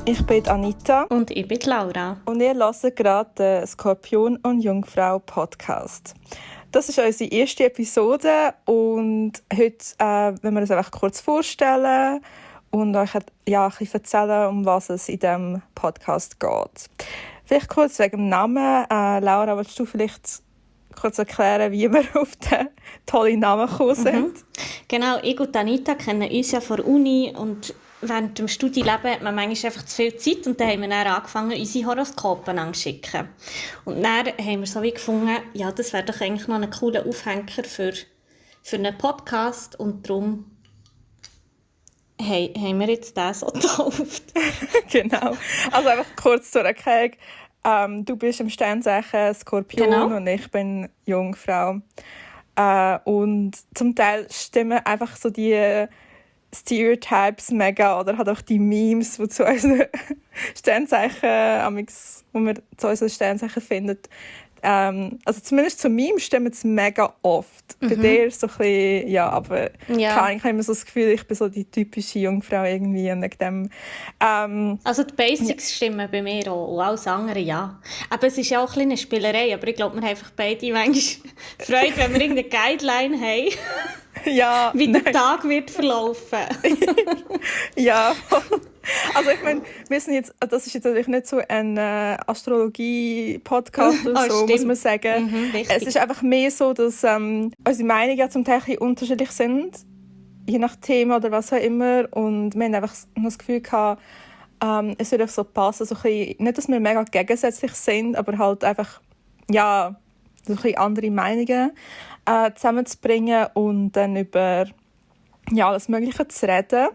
Ich bin Anita. Und ich bin Laura. Und ihr hört gerade den Skorpion und Jungfrau Podcast. Das ist unsere erste Episode und heute wollen wir uns einfach kurz vorstellen und euch ein bisschen erzählen, um was es in diesem Podcast geht. Vielleicht kurz wegen dem Namen. Laura, willst du vielleicht kurz erklären, wie wir auf den tollen Namen gekommen sind? Genau, ich und Anita kennen uns ja von der Uni und während dem Studienleben hat man manchmal einfach zu viel Zeit und dann haben wir dann angefangen, unsere Horoskope anzuschicken. Und dann haben wir so wie gefunden, ja, das wäre doch eigentlich noch ein cooler Aufhänger für einen Podcast und darum haben wir jetzt den so getauft. Genau. Also einfach kurz zur Erklärung. Du bist im Sternzeichen Skorpion, genau. Und ich bin Jungfrau. Und zum Teil stimmen einfach so die Stereotypes mega oder halt auch die Memes, die zu unseren Sternzeichen, wo man zu unseren Sternzeichen findet. Also zumindest zu Memes stimmen es mega oft. Bei dir so ein bisschen, ja, aber ich habe immer so das Gefühl, ich bin so die typische Jungfrau irgendwie und wegen dem. Also die Basics stimmen bei mir auch, und alles andere ja. Aber es ist ja auch ein eine Spielerei, aber ich glaube, wir haben einfach beide manchmal Freude, wenn wir irgendeine Guideline haben. Ja, wie der Tag wird verlaufen. Ja, also ich meine, das ist jetzt natürlich nicht so ein Astrologie-Podcast oder so, muss man sagen. Es ist einfach mehr so, dass unsere Meinungen ja zum Teil unterschiedlich sind, je nach Thema oder was auch immer. Und wir haben einfach das Gefühl gehabt, es würde so passen, so ein bisschen, nicht, dass wir mega gegensätzlich sind, aber halt einfach, ja, so ein bisschen andere Meinungen zusammenzubringen und dann über alles Mögliche zu reden.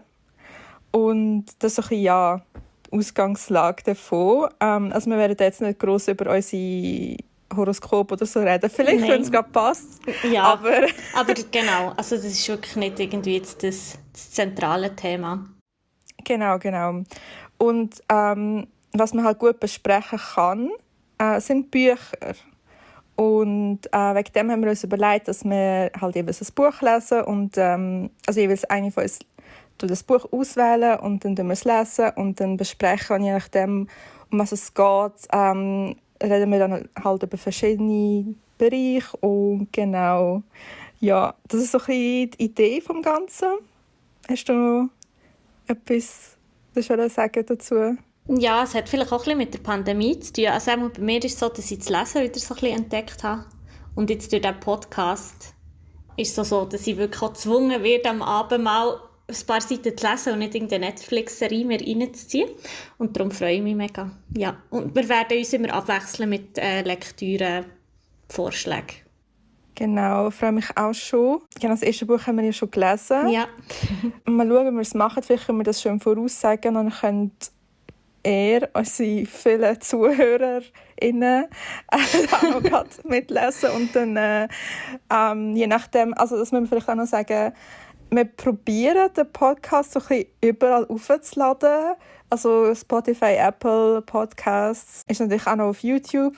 Und das ist so ein bisschen, die Ausgangslage davon. Also wir werden jetzt nicht gross über unsere Horoskope oder so reden. Vielleicht, wenn es gerade passt. Ja, aber genau. Also das ist wirklich nicht irgendwie jetzt das zentrale Thema. Genau. Und was man halt gut besprechen kann, sind Bücher. Und wegen dem haben wir uns überlegt, dass wir halt jeweils ein Buch lesen und also jeweils eine von uns das Buch auswählen und dann wir es lesen und dann besprechen. Und je nachdem, um was es geht, reden wir dann halt über verschiedene Bereiche. Und genau, ja, das ist so ein bisschen die Idee vom Ganzen. Hast du noch etwas sagen dazu? Ja, es hat vielleicht auch ein bisschen mit der Pandemie zu tun. Also bei mir ist es so, dass ich das Lesen wieder so ein bisschen entdeckt habe. Und jetzt durch diesen Podcast ist es so, dass ich wirklich auch gezwungen werde, am Abend mal ein paar Seiten zu lesen und nicht irgendeine Netflix-Serie mehr reinzuziehen. Und darum freue ich mich mega. Ja. Und wir werden uns immer abwechseln mit Lektüren, Vorschlägen. Genau, ich freue mich auch schon. Genau, das erste Buch haben wir ja schon gelesen. Ja. Mal schauen, wie wir es machen. Vielleicht können wir das schon voraussagen und dann könnt unsere vielen ZuhörerInnen auch noch gerade mitlesen. Und dann, je nachdem, also das müssen wir vielleicht auch noch sagen, wir probieren, den Podcast so ein bisschen überall aufzuladen. Also Spotify, Apple Podcasts, ist natürlich auch noch auf YouTube.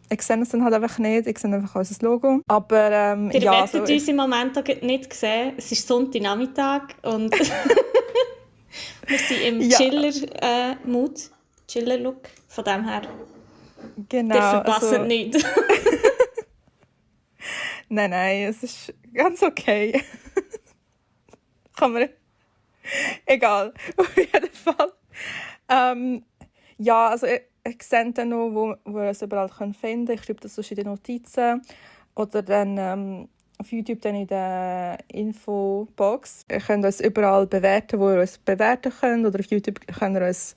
Ich sehe es dann halt einfach nicht, ich sehe einfach unser Logo. Aber ihr werdet uns im Moment auch nicht sehen. Es ist Sonntagnachmittag und wir sind im Chiller-Mood, Chiller-Look, von dem her. Genau. Ihr verpasst nicht. Nein, es ist ganz okay. Kann man... Egal, auf jeden Fall. Also ich sehe dann noch, wo ihr es überall finden könnt. Ich schreibe das sonst in den Notizen. Oder dann auf YouTube dann in der Infobox. Ihr könnt uns überall bewerten, wo ihr uns bewerten könnt. Oder auf YouTube könnt ihr uns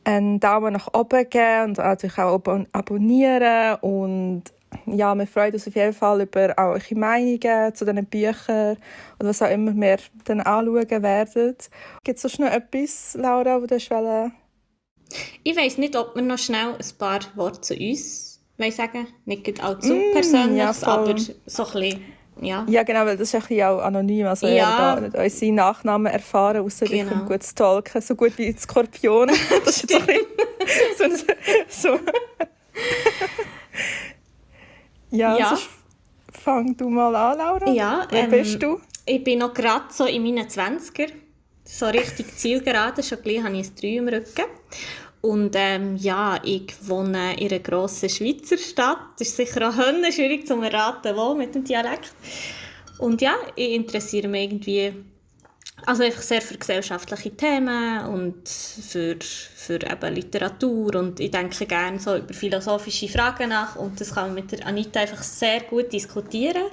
einen Daumen nach oben geben und natürlich auch abonnieren. Und ja, wir freuen uns auf jeden Fall über auch eure Meinungen zu diesen Büchern oder was auch immer wir dann anschauen werden. Gibt es sonst noch etwas, Laura, das du wollen? Ich weiss nicht, ob wir noch schnell ein paar Worte zu uns sagen. Nicht allzu persönlich, aber so ein bisschen, ja. Ja, genau, weil das ist ein bisschen auch anonym. Also ihr da nicht unsere Nachnamen erfahren, ausser ihr könnt gut stalken, so gut wie die Skorpion. Das ist jetzt ein bisschen so. Ja. Sonst fang du mal an, Laura. Ja, wer bist du? Ich bin noch gerade so in meinen 20er. So richtig zielgerade, schon gleich habe ich ein 3 im Rücken. Und ich wohne in einer grossen Schweizer Stadt. Das ist sicher auch schwierig zu erraten, wo mit dem Dialekt. Und ja, ich interessiere mich irgendwie einfach sehr für gesellschaftliche Themen und für eben Literatur. Und ich denke gerne so über philosophische Fragen nach. Und das kann man mit der Anita einfach sehr gut diskutieren.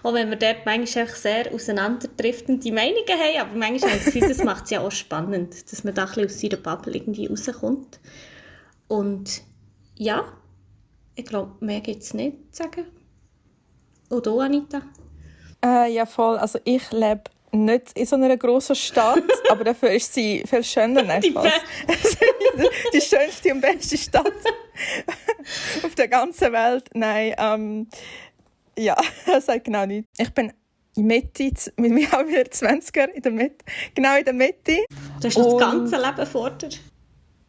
Auch wenn wir dort manchmal einfach sehr auseinanderdriftende Meinungen haben. Aber manchmal habe ich das Gefühl, das macht es ja auch spannend, dass man da ein bisschen aus seiner Bubble irgendwie rauskommt. Und ja, ich glaube, mehr gibt es nicht zu sagen. Und du, Anita? Ja, voll. Also ich lebe nicht in so einer grossen Stadt, aber dafür ist sie viel schöner. Die schönste und beste Stadt auf der ganzen Welt. Nein, ja, das sagt genau nichts. Ich bin in der Mitte, mit mir auch wieder 20er, in der Mitte, genau in der Mitte. Du hast noch das ganze Leben vor dir.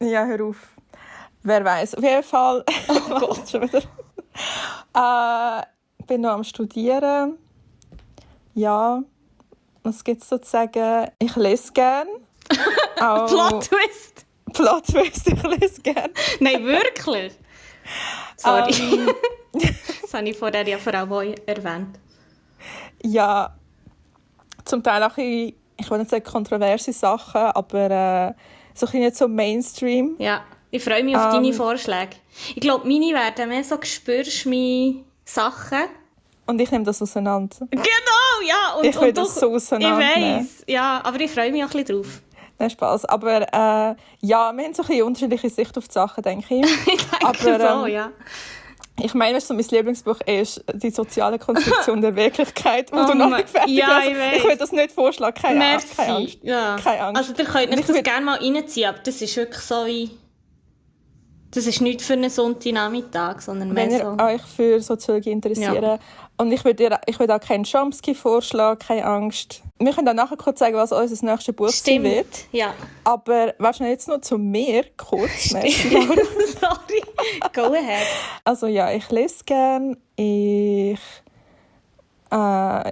Ja, hör auf. Wer weiß. Auf jeden Fall. Oh Gott. Schon wieder. Ich bin noch am Studieren. Ja, was gibt es so zu sagen? Ich lese gerne. Plot-Twist! Plot-Twist, ich lese gerne. Nein, wirklich? Sorry. Das habe ich vorher ja vor allem auch erwähnt. Ja, zum Teil auch ich will nicht sagen kontroverse Sachen, aber so ein nicht so Mainstream. Ja, ich freue mich auf deine Vorschläge. Ich glaube, meine werden mehr so «Spürst mich» Sachen. Und ich nehme das auseinander. Genau, ja. Und, ich will das so auseinander. Ich weiss, ja, aber ich freue mich auch ein bisschen drauf. Nein, Spaß. Aber ja, wir haben so ein bisschen unterschiedliche Sicht auf die Sachen, denke ich. Ich denke so, ja. Ich meine, so mein Lieblingsbuch ist «Die soziale Konstruktion der Wirklichkeit», wo du noch nicht fertig hast. Ich will das nicht vorschlagen, keine Angst. Ja. Keine Angst. Also ihr könnt euch das gerne mal reinziehen, aber das ist wirklich so wie... Das ist nicht für einen Sonntagnachmittag, sondern mehr so... Wenn ihr euch für Soziologie interessiert. Ja. Und ich will auch keinen Chomsky vorschlagen, keine Angst. Wir können dann nachher kurz sagen, was unser nächstes Buch sein wird. Ja. Aber warte noch jetzt noch zu mir kurz. Sorry, go ahead. Also ja, ich lese gerne.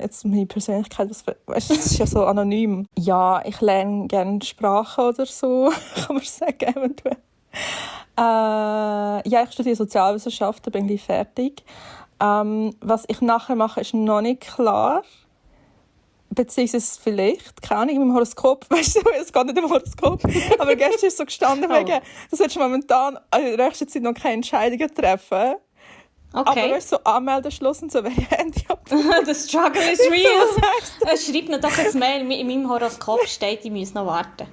Jetzt meine Persönlichkeit, das ist ja so anonym. Ja, ich lerne gerne Sprachen oder so, kann man sagen, eventuell. Ja, ich studiere Sozialwissenschaften, bin gleich fertig. Was ich nachher mache, ist noch nicht klar. Beziehungsweise vielleicht, keine Ahnung, im Horoskop. Weißt du, es geht nicht im Horoskop. Aber gestern ist so gestanden, wegen, du solltest momentan in der nächsten Zeit noch keine Entscheidungen treffen. Okay. Aber weißt du, so Anmeldeschluss und so, welche Handy ab. The struggle is real. Schreib mir doch ein Mail, in meinem Horoskop steht, ich muss noch warten.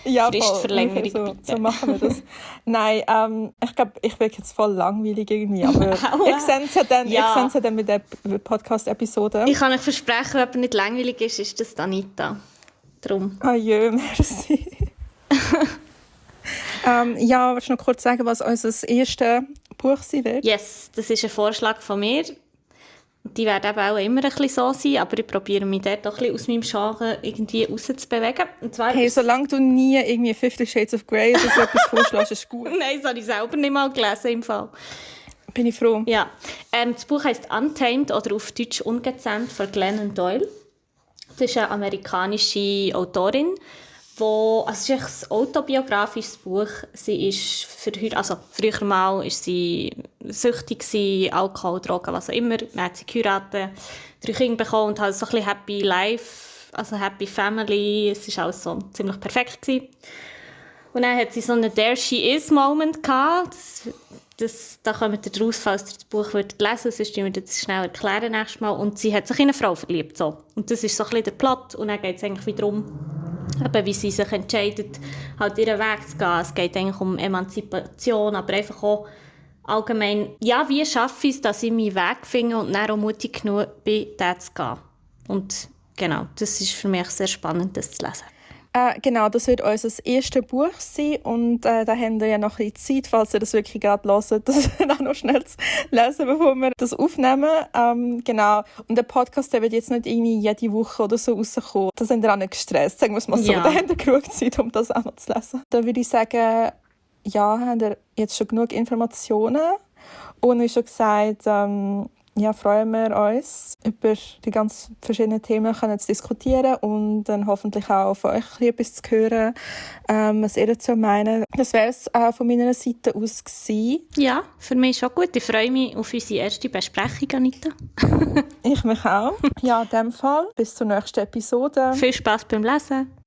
Ja, Fristverlängerung, so machen wir das. Nein, ich glaube, ich bin jetzt voll langweilig irgendwie, aber ich sehe es ja dann mit der Podcast-Episode. Ich kann euch versprechen, wenn jemand nicht langweilig ist, ist das Anita. Drum. Adieu, merci. Ja, willst du noch kurz sagen, was unser erstes Buch sein wird? Yes, das ist ein Vorschlag von mir. Die werden eben auch immer ein bisschen so sein, aber ich probiere mich dort auch ein bisschen aus meinem Genre irgendwie rauszubewegen. Und zwar hey, solange du nie irgendwie 50 Shades of Grey oder so etwas vorschlägst, ist gut. Nein, das habe ich selber nicht mal gelesen im Fall. Bin ich froh. Ja. Das Buch heisst «Untamed» oder auf Deutsch «Ungezähmt» von Glennon Doyle. Das ist eine amerikanische Autorin, es ist ein autobiografisches Buch. Sie ist früher mal ist sie süchtig gewesen, Alkohol, Drogen, was auch immer. Man hat sie geheiratet, 3 Kinder bekommen und hat so ein bisschen Happy Life, also Happy Family. Es war alles so ziemlich perfekt gewesen. Und dann hat sie so einen «There she is» Moment gehabt. Da kommt ihr draus, falls ihr das Buch lesen wollt, sonst wir das schnell erklären nächstes Mal. Und sie hat sich in eine Frau verliebt. So. Und das ist so ein bisschen der Plot. Und dann geht es eigentlich wieder darum, wie sie sich entscheidet, halt ihren Weg zu gehen. Es geht eigentlich um Emanzipation, aber einfach auch allgemein, ja, wie schaffe ich es, dass ich meinen Weg finde und dann auch mutig genug bin, den zu gehen. Und genau, das ist für mich sehr spannend, das zu lesen. Genau, das wird unser erstes Buch sein und da haben wir ja noch ein bisschen Zeit, falls ihr das wirklich gerade hört, das auch noch schnell zu lesen, bevor wir das aufnehmen. Genau, und der Podcast der wird jetzt nicht irgendwie jede Woche oder so rauskommen. Da sind wir auch nicht gestresst, sagen wir es mal so. Ja. Da haben wir genug Zeit, um das auch noch zu lesen. Da würde ich sagen, ja, haben wir jetzt schon genug Informationen und wie schon gesagt, freuen wir uns, über die ganz verschiedenen Themen zu diskutieren und dann hoffentlich auch von euch etwas zu hören, was ihr dazu meint. Das wäre es von meiner Seite aus gewesen. Ja, für mich ist auch gut. Ich freue mich auf unsere erste Besprechung, Anita. Ich mich auch. Ja, in dem Fall. Bis zur nächsten Episode. Viel Spass beim Lesen.